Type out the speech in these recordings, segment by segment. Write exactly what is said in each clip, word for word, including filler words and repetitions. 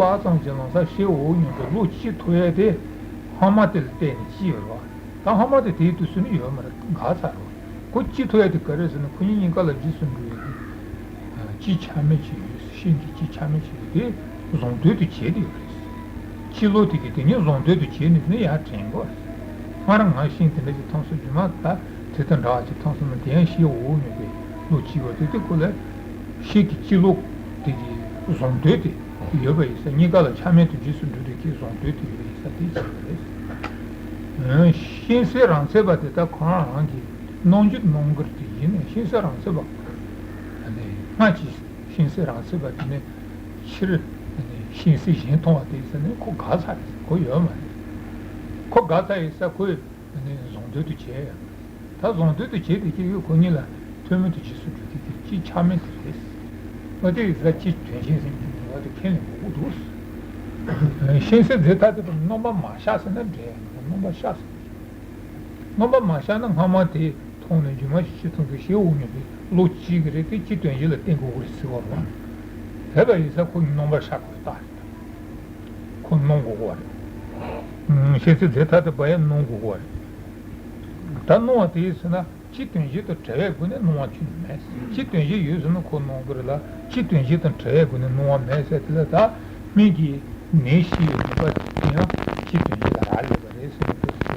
པ་ཙམ་གྱི་ལམ་སང་ཤེས་འོང་སྙམ་པའི་བློ་སྐྱེ་ཐུབ་ཡ་དེ་སྔ་མ་དེ་ལ་བརྟེན་ནས་སྐྱེས་པ་རེད་བ། ད་སྔ་མ་དེ་དེའི་དུས་སུ་ནི་ཡོད་མ་རེད། འགག་ཚར་རེད་བ། ཁོ་སྐྱེ་ཐུབ་ཡ་དེ་ག་རེ་ཟེར་ན། ཁོ་གཉིས་གཉིས་ཀ་ལ་རྗེས་སུ་འགྲོ་ཡ་དེ། སྤྱི་ཆ་མེད་ཅིག་ཡོད། ཤིང་གི་སྤྱི་ཆ་མེད་ཅིག་ཡོད་དེ་བཟང་དོན་དུ་བྱས་ཏེ་ཡོད་རེད། སྤྱི་བློ་དེ་གིས་དེ་ཉིད་བཟང་དོན་དུ་བྱས་ནས་ནི་ཡར་དྲན་དགོས་རེད། སྔར་ང་ཤིང་དེ་འདྲ་ཞིག་མཐོང་སོང་། རྗེས་མ་ད་དེ་དང་འདྲ་བ་ཞིག་མཐོང་སོང་ན། དེ་ཡང་ཤེས་འོང་སྙམ་པའི་བློ་སྐྱེ་བ་དེ། དེ་ཁོ་ལ་ཤིང་གི་སྤྱི་བློ་དེ་གི་བཟང་དོན་དེ་ཡོད་པ་ཡིན་ས། གཉིས་ཀ་ལ་ཆ་མེད་དུ་རྗེས་སུ་འགྲོ་དེ་གི་བཟང་དོན་དེ་ཡོད་པ་ཡིན་ས་དེ་བྱས་པ་རེད། ཤིང་གསོས་རང་གསོས་པ་དེ་ད་ཁོ་རང་རང་གི་རྣམ་འགྱུར་རྣམ་འགྱུར་དེ་ཡིན་ནས། ཤིང་གསོས་རང་གསོས་པ། ཨ་ནི་སྔར་གྱི་ཤིང་གསོས་རང་གསོས་པ་དེ་ནི་ཕྱིར་ཨ་ནི་ཤིང་གསོས་གཞན་མཐོང་བ་དེ་ཟེར་ནས་ཁོ་འགག་ཚར་རེད། ཁོ་ཡོད་མ་རེད། ཁོ་འགག་ཚར་ཡིན་ས། ཁོས་ཨ་ནི་བཟང་དོན་དུ་བྱས་ཡོད། ད་བཟང་དོན་དུ་བྱས་དེ་སྐྱེ་བོ་ཁོ་གཉིས་ལ་ཐུན་མོང་དུ་རྗེས་སུ་འགྲོ་མཁན་གྱི་སྤྱི་ཆ་མེད་དེ་རེད། ཨ་དེ་ཡིན་ས་སྤྱི་དོན་གཞན་ཟེར་མཁན་དེ་བ་དེ་ཁས་ལེན་དགོས་ཀྱི་འདུག་ཤིང་གསོས་རྫས་ཐ་དད་པར་རྣམ་པར་མ་ཤར་ཟེར་ན་འགྲིག་རྣམ་པར་ཤར་ཟེར། རྣམ་པར་མ་ཤར་ན་སྔ་མ་དེ་མཐོང་ནས་རྗེས་མ་ཞིག་ཤེས་ཐུབ་མཁན་ཤེས་འོང་སྙམ་པའི་བློ་སྐྱེ་གི་རེད་དེ། སྤྱི་དོན་གཞན་ལ་བརྟེན་དགོས་ཀྱི་རེད་ཟེར་བ་རེད། དེ་བ་ཡིན་ས་ཁོ་རྣམ་པར་ཤར་དགོས་རེད། ད་ཁོ་སྣང་དགོས་ཀྱི་རེད། ཤིང་གསོས་རྫས་ཐ་དད་པ་ཡང་སྣང་དགོས་ཀྱི་རེད། ད་སྣང་བ་དེ་ཡིན་ཟེར་ན། སྤྱི་དོན་གཞན་དང་བྲལ་བའི་སྒོ་ནས་སྣང་བ་ཁྱོན་ནས་མེད། སྤྱི་དོན་གཞན་ཡོད་ཟེར་ན་ཁོ་སྣང་གི་རེད་ལ། སྤྱི་དོན་གཞན་དང་བྲལ་བའི་སྒོ་ནས་སྣང་བ་མེད་ཟེར་དེ་ལ། ད་སྨན་གྱི་ནད་ཞི་བའི་ནུས་པ་དེ་ཡང་སྤྱི་དོན་གཞན་ལ་རག་ལས་པ་རེད་ཟེར་ནས། དེ་ཚོ་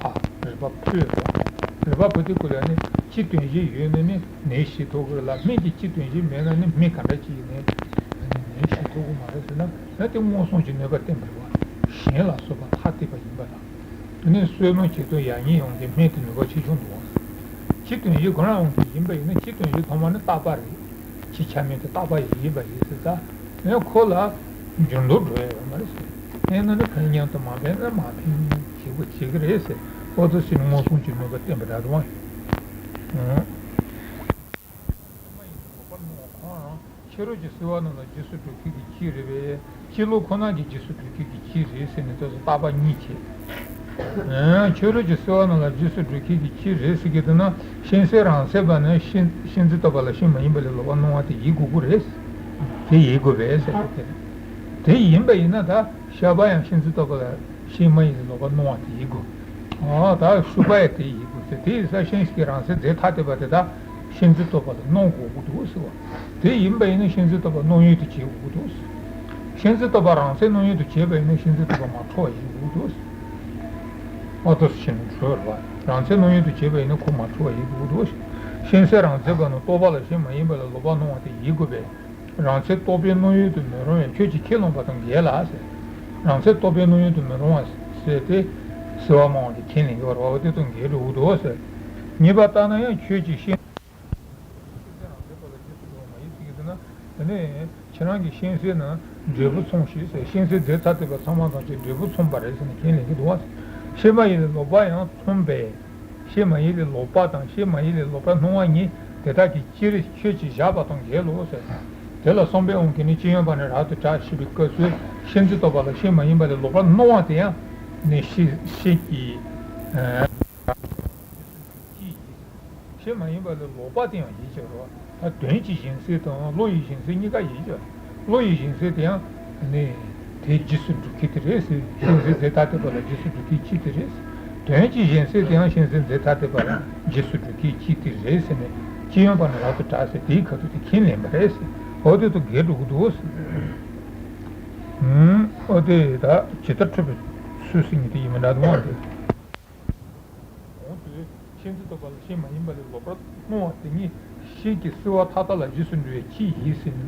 ཨ་རིག་པ་འཕྲོད་རེད། རིག་པ་འཕྲོད་དེ་ཁོ་ལ་ནི་སྤྱི་དོན་གཞན་ཡོད་ན་ནི་ནད་ཞི་ཐུབ་ཀྱི་རེད་ལ། སྨན་གྱི་སྤྱི་དོན་གཞན་མེད་ན་ནི་སྨན་ག་འདྲ་ཅིག་ཡིན་ནའི་ནད་ཞི་ཐུབ་ཀྱི་མ་རེད་ཟེར་ན། ད་དེ་མངོན་སུམ་གྱི་ནུས་པ་བརྟན་པ་རེད་བ། གཞན་ལ་སོགས་པ་ཐ་དད་པ་ཡིན་པ་དང་། དེ་ནས་བསོད་ནམས་ཀྱི་དོན་ཡང་ཉིད་ཡོང་གི་སྨན་དེ་ནུས་པ་ཆེ་ཆུང་འདུག་སྤྱི་དོན་གཞན་གང་རུང་གི་ཡིན་པ་ཡིན་ན། སྤྱི་དོན་གཞན་ཐོག་མ་ནི་རྟག་པ་རེད། སྤྱི་ཆ་མེད་དེ་རྟག་པ་ཡིན་པ་རེད་ཟེར། ད་ཡང་ཁོ་ལ་འགྱུར་ལྡོག་འགྲོ་ཡ་ཡོད་མ་རེད་ཟེར། ཕན་ན་ནི་ཕན་མཉམ་དུ། མ་ཕན་ན་མ་ཕན་བྱེད་དགོས་བྱེད་ཀྱི་རེད་ཟེར། ཨོ་ཙི་ཞིག་མངོན་སུམ་གྱི་ནུས་པ་བརྟན་པ་འདྲ་འདུག་ཨང་། ཁྱོད་རང་གི་བསིལ་བ་རྣམས་ལ་རྗེས་སུ་འགྲོ་མཁན་གྱི་སྤྱི་རེད་པས། སྤྱི་བློ་ཁོ་ན་གི་རྗེས་སུ་འགྲོ་མཁན་གྱི་སྤྱི་རེད་ཟེར་ནས་ཙོགས་སུ་རྟག་པ་གཉིས་བྱས། ཁྱོད་རང་གི་བསིལ་བ་རྣམས་ལ་རྗེས་སུ་འགྲོ་མཁན་གྱི་སྤྱི་རེད་ཟེར་གྱི་འདུག་ན། ཤིང་གསོས་རང་གསོས་པ་ནི་ཤིང་ཤིང་རྫས་རྟོག་པ་ལ་ཤིང་མ་ཡིན་པ་ལས་ལོག་པར་སྣང་བ་དེ་ཡིན་དགོས་ཀྱི་རེད། དེ་ཡིན་དགོས་པས་ཟེར་གྱི་དེ་རེད། དེ་ཡིན་པ་ཡིན་ན་ད་ཤ་པ་ཡང་ཤིང་རྫས་རྟོག་པ་ལ་ཤིང་མ་ཡིན་ལས་ལོག་པར་སྣང་བ་དེ་ཡིན་དགོས། ཨ་ད་ཤུག་པ་ཡང་དེ་ཡིན་དགོས་ཟེར། དེ་ཡིན་ས་ཤིང་གི་རང་གསོས་རྫས་ཐ་དད་པ་དེ་དག་ཤིང་རྫས་རྟོག་པ་ལ་སྣང་དགོས་ཀྱི་འདུག་ཟེར་བ། དེ་ཡིན་པ་ཡིན་ན་ཤིང་རྫས་རྟོག་པ་སྣང་ཡུལ་དུ་བྱེད་དགོས་ཀྱི་འདུག། ཤིང་རྫས་རྟོག་པ་རང་གསོས་སྣང་ཡུལ་དུ་བྱེད་པ་ཡིན་ན་ཤིང་རྫས་རྟོག་པ་མ་འཁྲུལ་བ་ཡིན་དགོས་ཀྱི་འདུག། ཨ་ཏོ་ཤིང་འཁྲུལ་བ། རང་གསོས་སྣང་ཡུལ་དུ་བྱེད་པ་ཡིན་ན་ཁོ་མ་འཁྲུལ་བ་ཡིན་དགོས་ཀྱི་འདུག། ཤིང་གསོས་རང་གསོས་པ་ནི་རྟོག་པ་ལ་ཤིང་མ་ཡིན་པ་ལས་ལོག་པར་སྣང་བ་དེ་ཡིན་དགོས་པས། རང་གསོས་རྟོག་པའི་སྣང་ཡུལ་དུ་མི་རུང་བས་ཁྱོད་ཀྱིས་ཁས་བླངས་པ་དང་འགལ་ལ་ཟེར། རང་གསོས་རྟོག་པའི་སྣང་ཡུལ་དུ་མི་རུང་བ་ཟེར་ཏེ། བསིལ་བ་སྨྲ་བ་གིས་ཁས་ལེན་གྱི་བར་བ་དེ་དང་འགལ་འགྲོ་འདུག་ཟེར། ངེས་པར་བརྟགས་ན་ཡང་ཁྱོད་ཀྱིས་ཤིང་ཤིང་གསོས་རང་གསོས་པ་ལ་རྗེས་སུ་འགྲོ་བ་མ་ཡིན་ཟེར་གྱི་འདུག་ན། དེ་ནས་ཁྱེད་རང་གིས་ཤིང་གསོས་ན་འབྲས་བུ་མཚུངས་ཤིང་ཟེར། ཤིང་གསོས་རྫས་ཐ་དད་པ་ཚང་མ་དང་ཅིག་འབྲས་བུ་མཚུངས་པ་རེད་ཟེར་ནས་ཁས་ལེན་གྱི་འདུག་བ། ཤིང་མ་ཡིན་ལས་ལོག་པ་ཡང་མཚུངས་པས། ཤིང་མ་ཡིན་ལས་ལོག་པ་དང་ཤིང་མ་ཡིན་ལས་ལོག་པར་སྣང་བ་ཉིད་དེ་དག་གི་སྤྱི་རེད། ཁྱོད་ཀྱིས་བཞག་པ་དང་འགལ་ལོ་ཟེར། དེ་ལ་བསམ་པའི་དབང་གིས་ནི་སྤྱི་ཡོན་པ་ནི་རབ་ཏུ་གྲགས་ཞེས་པའི་སྐབས་སུ་ཤིང་རྫས་རྟོག་པ་ལ་ཤིང་མ་ཡིན་པ་ལས་ལོག་པར་སྣང་བ་དེ་ཡང་ནི་ཤིང་ཤིང་གི་ཨ་ཤིང་མ་ཡིན་པ་ལས་ལོག་པ་དེ་ཡང་ཡིན་ཕྱིར་རོ། ད་དོན་གྱི་གཞན་སེལ་དང་བློ་ཡི་གཞན་སེལ་གཉིས་ཀ་ཡིན་ཕྱིར། བློ་ཡི་གཞན་སེལ་དེ་ཡང་ནི་དེ་རྗེས་སུ་འགྲོ་མཁན་དེ་རེད་ཟེར། ཤིང་རྫས་རྫས་ཐ་དད་པ་ལ་རྗེས་སུ་འགྲོ་མཁན་གཅིག་དེ་རེད། དོན་གྱི་གཞན་སེལ་དེ་ཡང་ཤིང་རྫས་རྫས་ཐ་དད་པ་ལ་རྗེས་སུ་འགྲོ་མཁན་གཅིག་དེ་རེད་ཟེར་ནས། སྤྱི་ཡོན་པ་ནི་རབ་ཏུ་གྲགས་ཟེར་དེའི་ཁ་ཐུག་དེ་ཁས་ལེན་པ་རེད་ཟེར། འོ་དེ་དང་འགལ་འགྲོ་གི་འདུག་ཟེར། ཨུམ། འོ་དེ་ད་ཇི་ལྟར་འཕྲོད་པའི་ཚུལ་ཟེར་མཁན་དེ་ཡིན་པ་འདྲ་འདུག་ཨང་དེ། གོང་དུ་ཤིང་རྫས་རྟོག་པ་ལ་ཤིང་མ་ཡིན་པ་ལས་ལོག་པར་སྣང་བ་དེ་ཉིད་ཤིང་གི་བསིལ་བ་མཐའ་དག་ལ་རྗེས་སུ་འགྲོ་བའི་སྤྱི་ཡིན་ཟེར་ནས་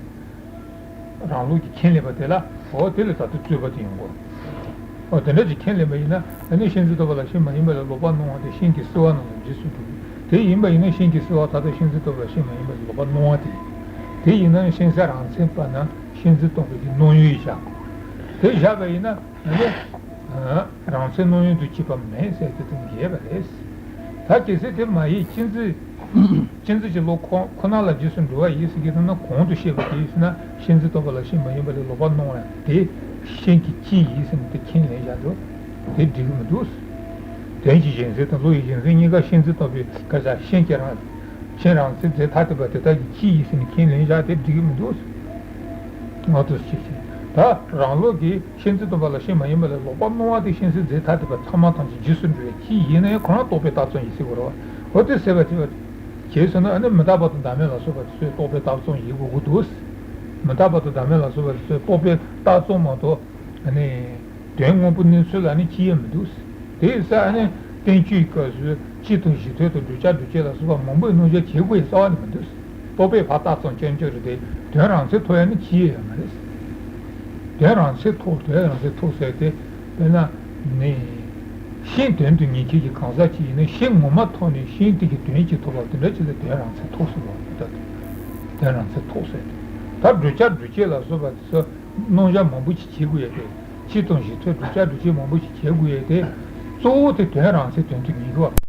རང་ལུགས་ཀྱིས་ཁས་ལེན་པ་དེ་ལ། འོ་དེ་ལ་ད་དུང་རྩོད་པ་དེ་ཡོང་གོ། འོ་དེ་འདྲ་ཅིག་ཁས་ལེན་པ་ཡིན་ན། ཨ་ནི་ཤིང་རྫས་རྟོག་པ་ལ་ཤིང་མ་ཡིན་པ་ལས་ལོག་པར་སྣང་བ་དེ་ཤིང་གི་བསིལ་བ་རྣམས་ལ་རྗེས་སུ་འགྲོ་གི། དེ་ཡིན་པ་ཡིན་ན་ཤིང་གི་བསིལ་བ་མཐའ་དག་ཤིང་རྫས་རྟོག་པ་ལ་ཤིང་མ་ཡིན་པ་ལས་ལོག་པར་སྣང་བ་དེ་ཡིན། དེ་ཡིན་ན་ཤིང་གསོས་རང་གསོས་པ་ན་ཤིང་རྫས་རྟོག་པའི་གི་སྣང་ཡུལ་བཞག་གོ། དེ་བཞག་པ་ཡིན་ན། ཨ་ནི་རང་གསོས་སྣང་ཡུལ་དུ་སྐྱེས་པ་མེད་ཟེར་དེ་དང་འགལ་བ་རེད། ད་གལ་སྲིད་དེ་མ་ཡིན། སྤྱི་རྫས་སྤྱི་རྫས་ཀྱི་བློ་ཁོ་ཁོ་ན་ལ་རྗེས་སུ་འགྲོ་བ་ཡིན་ཟེར་གྱི་འདུག་ན། གོང་དུ་བཤད་པ་དེ་ཡིན་ཟེར་ན། ཤིང་རྫས་རྟོག་པ་ལ་ཤིང་མ་ཡིན་པ་ལས་ལོག་པར་སྣང་བ་དེ་ཤིང་གི་སྤྱི་ཡིན་ཟེར་ནས་དེ་ཁས་ལེན་བཞག་འདུག། དེ་འགྲིག་གི་མི་འདུག། དོན་གྱི་གཞན་སེལ་དང་བློ་ཡི་གཞན་སེལ་གཉིས་ཀ་ཤིང་རྫས་རྟོག་པའི་སྐད་ཆ། ཤིང་གི་རང་ཤིང་རང་གསོས་རྫས་ཐ་དད་པ་དེ་དག་གི་སྤྱི་ཡིན་ཟེར་ནས་ཁས་ལེན་བཞག་དེ་འགྲིག་གི་མི་འདུག། ང་ཚོས་ཤེས་ཤིང་ ད་རང་ལུགས་ཀྱི་ཤེས་འཛིན་སྟོང་པ་ལ་ཤེས་མ་ཡིན་པ་ལས། ལོག་པར་སྣང་བ་དེ་ཤེས་ཟིན་རྫས་ཐ་དད་པ་ཚང་མ་ཐམས་ཅད་རྗེས་སུ་འགྲོ་བའི་ཁྱི་ཡིན་ན་ཡང་ཁོ་རང་རྟོག་པས་བཏགས་ཙམ་ཡིན་ཟེར་དགོས་རེད་བ། འོ་དེ་ཟེར་བ་དེ་བ་བྱས་སོང་ན། ཨ་ནི་མི་རྟག་པ་དང་བདག་མེད་ལ་སོགས་པ་དེ་ཚོས་རྟོག་པས་བཏགས་ཙམ་ཡིན་དགོས་ཀྱི་འདུག། མི་རྟག་པ་དང་བདག་མེད་ལ་སོགས་པ་དེ་ཚོས་རྟོག་པས་བཏགས་ཙམ་མ་གཏོགས། ཨ་ནི་དོན་དངོས་པོ་གནས་ཚུལ་ལ་ནི་ཁྱི་ཡིན་མི་འདུག། དེ་ཡིན་ཙང་ཨ་ནི་བསྟན་བཅོས་ཀྱི་སྐབས་སུ་སྤྱི་དང་གཞི་མཐུན་དང་བགྲོད་བྱ་སྒྲུབ་བྱེད་ལ་སོགས་པ་མང་པོའི་རྣམ་གཞག་བྱེད་དགོས་ཡ་རྩ་བ་ནས་མི་འདུག། རྟོག་པས་ཕར་བཏགས་ཙམ་རྐྱང་རྐྱང་རེད་དེ། དོན་རང་མཚན་ཐོབ་ཡ་ནི་ཅི་ཡང་ཡོད་མ་རེད། དོན་རང་མཚན་ཐོབ། དོན་རང་མཚན་ཐོབ་ཟེར་དེ་དཔེར་ན་ནི། ཤིང་དོན་དུ་ངེས་མཁན་གྱི་གང་ཟག་ཅིག་ཡིན་ན། ཤིང་ངོ་མ་མཐོང་ནས་ཤིང་དེ་གི་དོན་གཅིག་ཐོབ་པ་དེ་འདྲ་ཅིག་ལ་དོན་རང་མཚན་ཐོབ་ཟེར་བ་ད། དོན་རང་མཚན་ཐོབ་ཟེར་དེ། ད་བགྲོད་བྱ་སྒྲུབ་བྱེད་ལ་སོགས་པ་དེ་ཚོ་རྣམ་གཞག་མང་པོ་ཞིག་བྱེད་དགོས་ཡ་དེ། སྤྱི་དང་གཞི་མཐུན་བགྲོད་བྱ་སྒྲུབ་བྱེད་མང་པོ་ཞིག་བྱེད་དགོས་ཡ་དེ། གཙོ་བོ་དེ་དོན་རང་མཚན་དོན་དུ་ངེས་དགོས་པ།